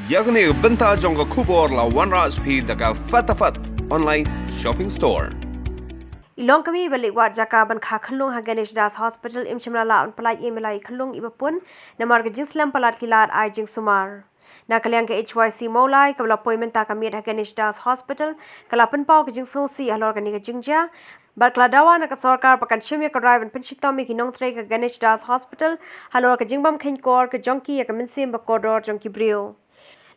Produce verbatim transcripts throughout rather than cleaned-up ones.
Ïa kane ka bynta jong ka khubor la wanrah sha phi da ka Fatafat Online Shopping Store. I longkmie ba leit wad jaka ban kha khunlung ha Ganesh Das Hospital im shym la lah ban pyllait ïa i mei i khunlung iba pun namar ka jingslem palat ki lad ai jingsumar. Na ka liang ka H Y C Mawlai kaba la poi mynta ka miet ha Ganesh Das Hospital ka la pynpaw ka jingsngewsih halor kane ka jingjia bad ka la dawa na ka sorkar ba kan shim ïa ka rai ban pynshitom ïa ki nongtrei ka Ganesh Das Hospital halor ka jingbym kheiñkor ka jong ki ïa ka mynsiem ba kordor jong ki briew.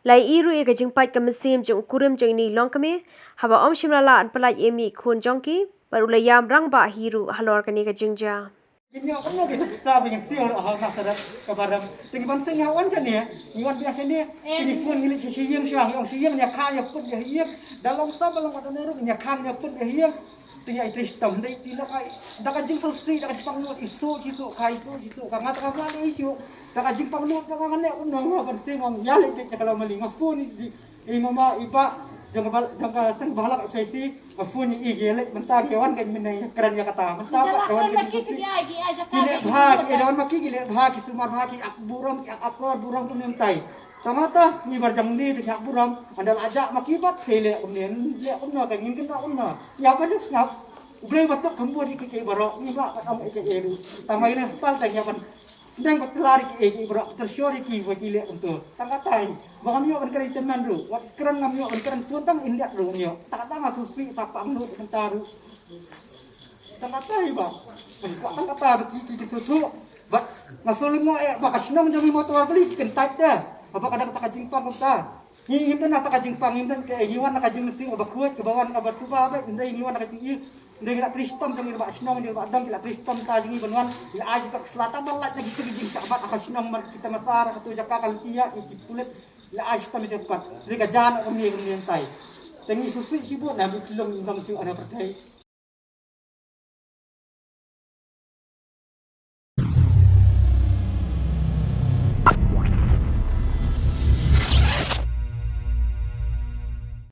La ïohi ruh ïa ka jingpait ka mynsiem jong u kurim jong ine i longkmie haba um shym la lah ban pyllait ïa i mei i khun jong ki bad u la ïam rangbah hi ruh halor kane ka jingjia. Ngi ïa kano ki nuksa ba ngin siew ha ka sara ka baram. Te ngi ban seng ïa wan kane, ngi wan biang kane. Ngi phone ngi leit sha ïing sha, ngi ong sha ïing, ngi ïa kha ïa put ïa ïing. Da long sa ba long wat ne ruh ngi ïa kha ïa put ïa ïing. Te ngi ai trei shitom dei ti lok ai. Da ka jingsngewsih, da ka jingpang lut, i su, i su, kha i su, i su, ka nga ta ka ma le i su. Da ka jingpang lut, da ka nga ne un nong ban seng ong ïa leit te ka la mali nga phone i. I mama i pa jong ka bal-, jong ka seng balak chai si. Ka phone i ki lek mynta ki wan ka mynne kren ïa kata. Mynta pat ka wan ka jingkuti. Ki lek bha ki don ma ki, ki lek bha ki sumar bha ki ak burom ki ak akor burom kumne myntai. Tang kata ngi bar jong ni te ki ak burom. Anda la ajak ma ki pat ki lek kumne lek kumne ka ngin kynta kumne. Ïa ba sngap. U Blei ba tok kham bun ki ki baroh ngi ba pat am ki ki. Tang mai ne tal ta ïa ban. Sdang ba tlar ki ki baroh ter shor ki ba ki lek kumto. Tang kata ba ngam ïoh ban kren teman ruh. Wat kren ngam ïoh ban kren phone tang india ruh ngam ïoh. Tang kata nga susi sa pang ruh kynta ruh. Tang kata hi ba. Tang kata ba ki ki ki susu. Ba nga sulu mo eh ba ka shnong jong i motor beli ki kyntait te. Ba ka dang ta ka jingpang kumta. Ngi ngi ten ta ka jingpang ngi ten ke ngi wan ka jingmynsiem ba khuid ka ba wan ka ba suba ba ndai ngi wan ka jingï. Ndai ngi la trei shitom jong ngi ba shnong ngi ba dang ngi la trei shitom ta jong ngi ban wan. Ngi la ai ka slata ba lait na ki ki jingshah bat ka shnong mar kita masar ka tu jaka ka lynti ïa ki pulit. Ngi la ai shitom jong pat. Ndai ka jan ka mi ka mi tai. Te ngi susi shibun na bi tlung ngi dang shu ana pyrthei.